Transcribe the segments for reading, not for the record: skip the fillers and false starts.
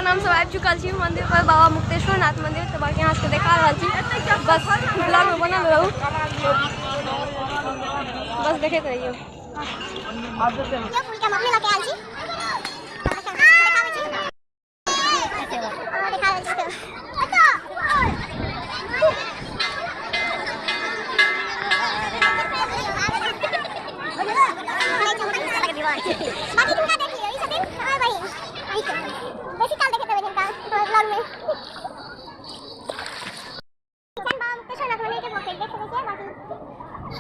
अखन हमसब आबि चुकल छी मंदिर पर, बाबा मुक्तेश्वर नाथ मंदिर। तऽ बाकी अहाँ सबके देखा रहल छी, बस ब्लॉग में बनल रहू, बस देखैत रहियौ।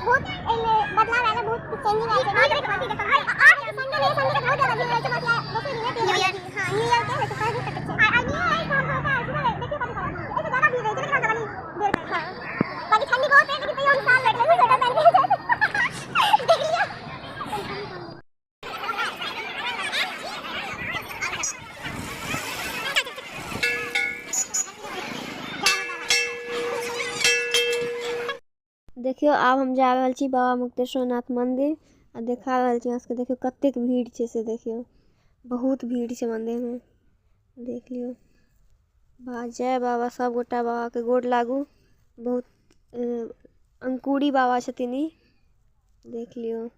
बहुत एहिमे बदलाव आयल, बहुत चेंजिंग आयल छै। संडे नहि, संडे के बहुत ज्यादा भीड़ रहै छै। बाकी दोसर दिन न्यू ईयर, हां न्यू ईयर के वैसे फर्स्ट दिन तक छै। आ न्यू ईयर हम होता है सुबह, देखियो कथि करब, एहिसे ज्यादा भीड़ रहै छै, लेकिन हम कनि देर कर। हां बाकी ठंडी बहुत है, लेकिन तैयो हम साल लग लेबै, स्वेटर पहन के देख लियो। देखियौ आब हम जा रहल छी बाबा मुक्तेश्वर नाथ मंदिर आ देखा रहल छी अहाँ सबके। देखियौ कतेक भीड़ छै से, देखियौ बहुत भीड़ छै मंदिरमे, देख लियौ। बा जय बाबा, सब गोटा बाबाके गोर लागू। बहुत अंकुरी बाबा छथिन ई, देख लियौ।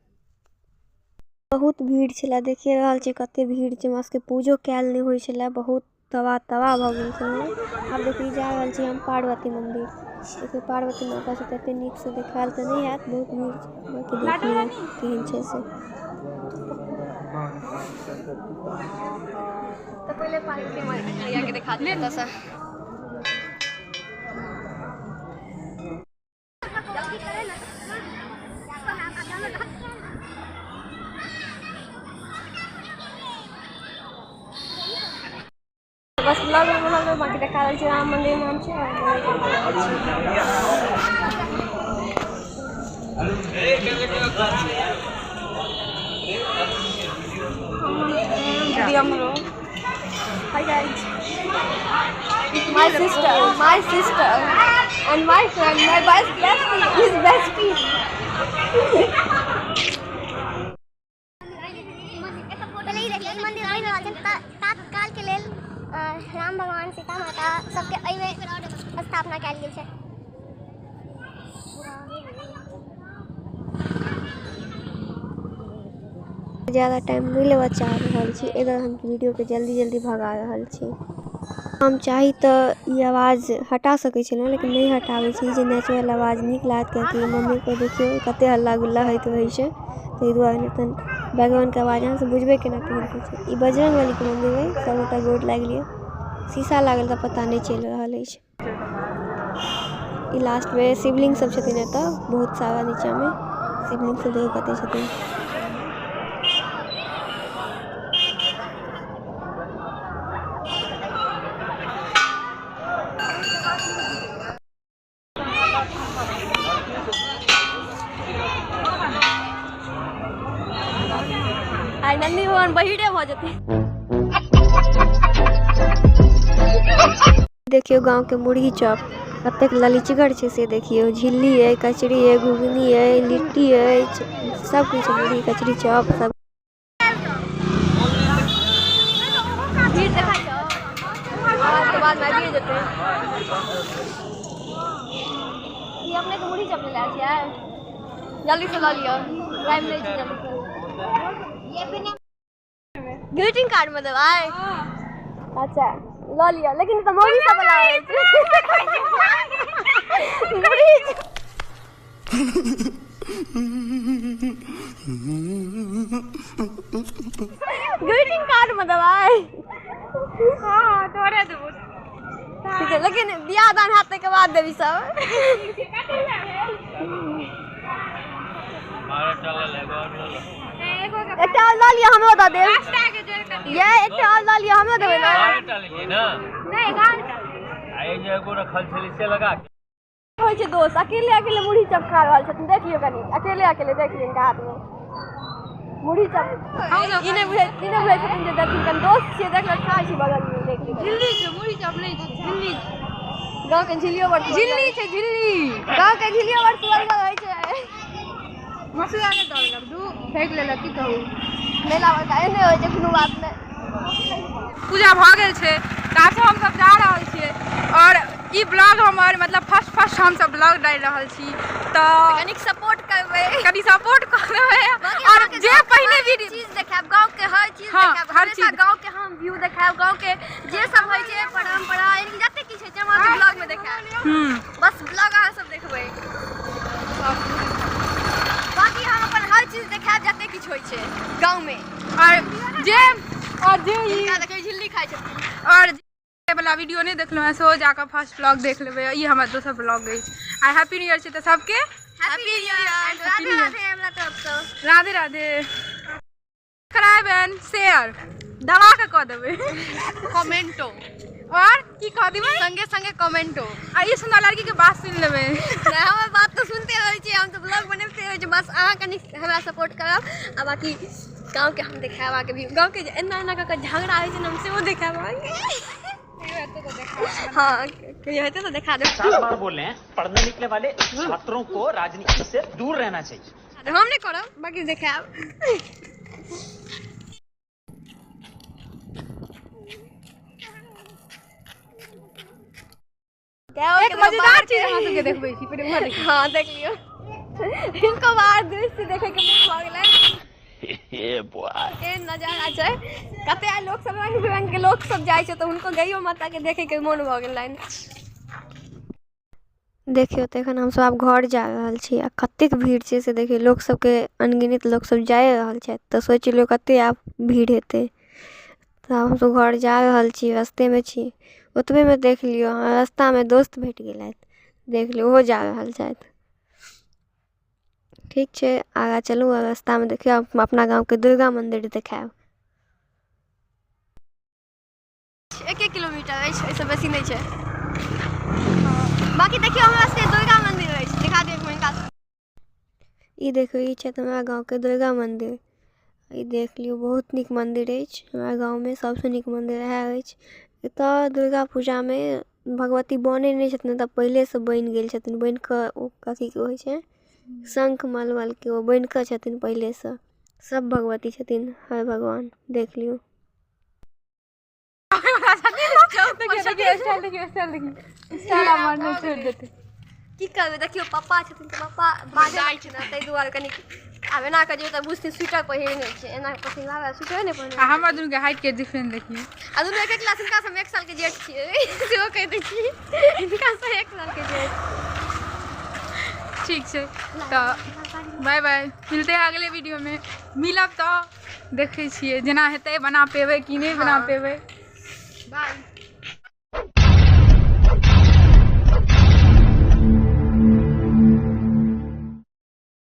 बहुत भीड़ छलै, देखिए रहल छी कते भीड़ छै। हमरा सबके पूजो कयल नहि होइ छलै, बहुत तबाह तबाह भऽ गेल छलै। आब देखियौ जा रहल छी हम पार्वती मंदिर। देखियौ पार्वती माता छै, तते नीकसँ देखायल तऽ नहि हैत, बहुत भीड़ छै। बाँकी देख लियौ केहन छै से। तऽ पहिले पार्वती मैया के देखा दियौ एतऽसँ। बस ब्लॉग में बनल रहू। बाकी देखा रहल छी राम मंदिर में हम छी, राम मंदिर के देखा रहल छी। Hi guys. My sister, my sister, and my friend, my best bestie, his bestie. पहिले ई देखियौ, ई मंदिर बनि रहल छै। तात्काल के लेल राम भगवान, सीता माता सबके एहिमे स्थापना कयल गेल छै। ज़्यादा टाइम नहीं लेबऽ चाह रहल छी, एहि दुआरे हम वीडियोके जल्दी जल्दी भगा रहल छी। हम चाही तऽ ई आवाज़ हटा सकै छलहुँ, लेकिन नहि हटाबै छी, जे नेचुरल आवाज़ नीक लागत। कियाकि मम्मीके देखियौ कते हल्ला गुल्ला होइत रहै छै, ताहि दुआरे नहि तऽ बैकग्राउंडके आवाज़ अहाँ सब बुझबै केना केहन की छै। ई बजरंगबलीके मंदिर अइ, सबगोटा गोर लागि लिअ। शीशा लागल तऽ पता नहि चलि रहल अछि। ई लास्टमे शिवलिंग सब छथिन एतऽ, बहुत सारा नीचाँमे शिवलिंग सब देखियौ कते छथिन। आइ नन्दी भगवान बहिरे भऽ जेतै। देखियौ गाँव के मुरही चॉप कतेक ललिचगर छै से देखियौ। झिल्ली अइ, कचरी अइ, घुघनी अइ, लिट्टी अछि, सब किछु, मुरही कचरी चॉप सब। भीड़ देखाइ छौ, आवाज के बाद में आबिए जेतै। ई अपने के मुरही चॉप ले आयल छियै, जल्दी से लऽ लिअ, टाइम नहि छै, जल्दी से। ग्रीटिंग कार्ड में देबै? अच्छा लऽ लिअ, लेकिन तऽ मौगी सब वाला अछि मुरही। ग्रीटिंग कार्ड में देबै? हाँ तोरे देबो। ठीक छै, लेकिन बियाह दान हैत ताहिके बाद देबी सब। एकटा और लऽ लिअ, हमरो दऽ देब। ये एकटा और लऽ लिअ, हमरो देबै ने। होइ छै दोस्त, अकेले अकेले मुरही चप खा रहल छथिन। देख लियौ कनि, अकेले अकेले देख लियौ, हिनका हाथमे मुरही चप। ई नहि बुझै, ई नहि बुझै छथिन जे देखिन कनि दोस्त छियै, देखलक खाइ छी बगलमे, देख लियौ। झिल्ली छै, मुरही चप नहि छै, झिल्ली। गाँवके झिल्लियो बड़ झिल्ली छै, झिल्ली। गाँवके झिल्लियो बड़ सुअदगर होइ छै। मसुआ नहि दऽ देलक, दू फेंक लेलक, की कहू। मेला बड़का एहने होइ छै, कोनो बात नहि। पूजा भऽ गेल छै, तऽ आब हमसब जा रहल छियै। और ई ब्लॉग हमर मतलब फर्स्ट हमसब ब्लॉग डालि रहल छी, तऽ कनिक सपोर्ट करबै, कनि सपोर्ट कऽ देबै। और जे पहिने वीडियो चीज देखायब, गाँव के हर चीज देखायब, हर चीज गाँव के हम व्यू देखायब, गाँव के जे सब होइ छै परंपरा जते किछु होइ छै हम अहाँके ब्लॉग में देखायब। बस ब्लॉग अहाँ सब देखबै, बाकी हम अपन हर चीज देखायब जते किछु होइ छै गाँव में। और जे देखियौ झिल्ली खाइ छथिन। और वाला वीडियो नहीं देखलहुँ हैं सेहो जाकऽ फर्स्ट ब्लॉग देख लेबै। ई हमर दोसर ब्लॉग अछि। आ हैप्पी न्यू ईयर छै तऽ सबके happy new year. Radhe Radhe हमरा तरफ से, Radhe Radhe. Subscribe and share दबा के कऽ देबै, कमेंटो और की कह देबै संगे संगे कमेंटो। आ ई सुन्दर लड़की के बात सुनि लेबै। हमर बात तऽ सुनते रहै छी, हम तऽ ब्लॉग बनबिते रहै छी। बस अहाँ कनि हमरा सपोर्ट करब आ बाकी गाँव के हम देखायब अहाँके भी। गाँव के एना एना कऽ कऽ झगड़ा होइ छै ने, हम सेहो देखायब अहाँके। हाँ कहियो हेतै तऽ देखा देब। 4 बार बोल रहे हैं, पढ़ने लिखने वाले छात्रों को राजनीति से दूर रहना चाहिए। हम नहीं करब, बाकी देखायब। एक मजेदार चीज अहाँ सबके देखबै छी, पहिले उम्हर देखियौ। हाँ देख लियौ, हिनको बाहर दृश्य देखै के मोन भऽ गेलै। एहन नजारा छै, कते आइ लोक सब रंग बिरंग के लोक सब जाइ छै तऽ हुनको गैयो माता के देखै के मोन भऽ गेलनि। देखियौ तऽ एखन हमसब आब घर जा रहल छी आ कतेक भीड़ छै से देखियौ। लोक सबके अनगिनत लोक सब जा रहल छथि, तऽ सोचि लियौ कते आब भीड़ हेतै। तऽ आब हमसब घर जा रहल छी, रस्तेमे छी। ओतबेमे देख लियौ हमरा रास्तामे दोस्त भेट गेलथि, देख लियौ ओहो जा रहल छथि। ठीक छै, आगाँ चलू। आ रास्तामे देखियौ अपना गाँवके दुर्गा मन्दिर देखायब। 1 किलोमीटर अछि, एहिसँ बेसी नहि छै। बाकी देखियौ हमरा सबके दुर्गा मन्दिर अछि, देखा देब हिनका। ई देखियौ, ई छथि हमरा गाँवके दुर्गा मन्दिर। ई देख लियौ, बहुत नीक मन्दिर अछि। हमरा गाँवमे सबसँ नीक मन्दिर इएह अछि। एतऽ दुर्गा पूजामे भगवती बनै नहि छथिन, तऽ पहिलेसँ बनि गेल छथिन। बनि कऽ ओ कथीके होइ छै, शंख मलमलके ओ बनि कऽ छथिन पहिलेसँ। सब भगवती छथिन, हर भगवान। देख लियौ। की करबै, देखियौ पप्पा छथिन तऽ पप्पा बाजै छै ने, ताहि दुआरे कनि आब एना कऽ जेबै तऽ बुझथिन स्वेटर पहिरने छै, एना पसीना स्वेटर नहि पहिरने। आ हमर दुनू के हाइट के डिफरेंस देखियौ। आ दुनू एक क्लास, हिनका से हम 1 साल के जेठ छियै, सेहो कहि दै छी, हिनका से 1 साल के जेठ। ठीक छै तऽ बाय बाय, मिलते हैं अगले वीडियो में। मिलब तऽ देखै छियै जेना हेतै, बना पेबै कि नहि बना पेबै। बाय।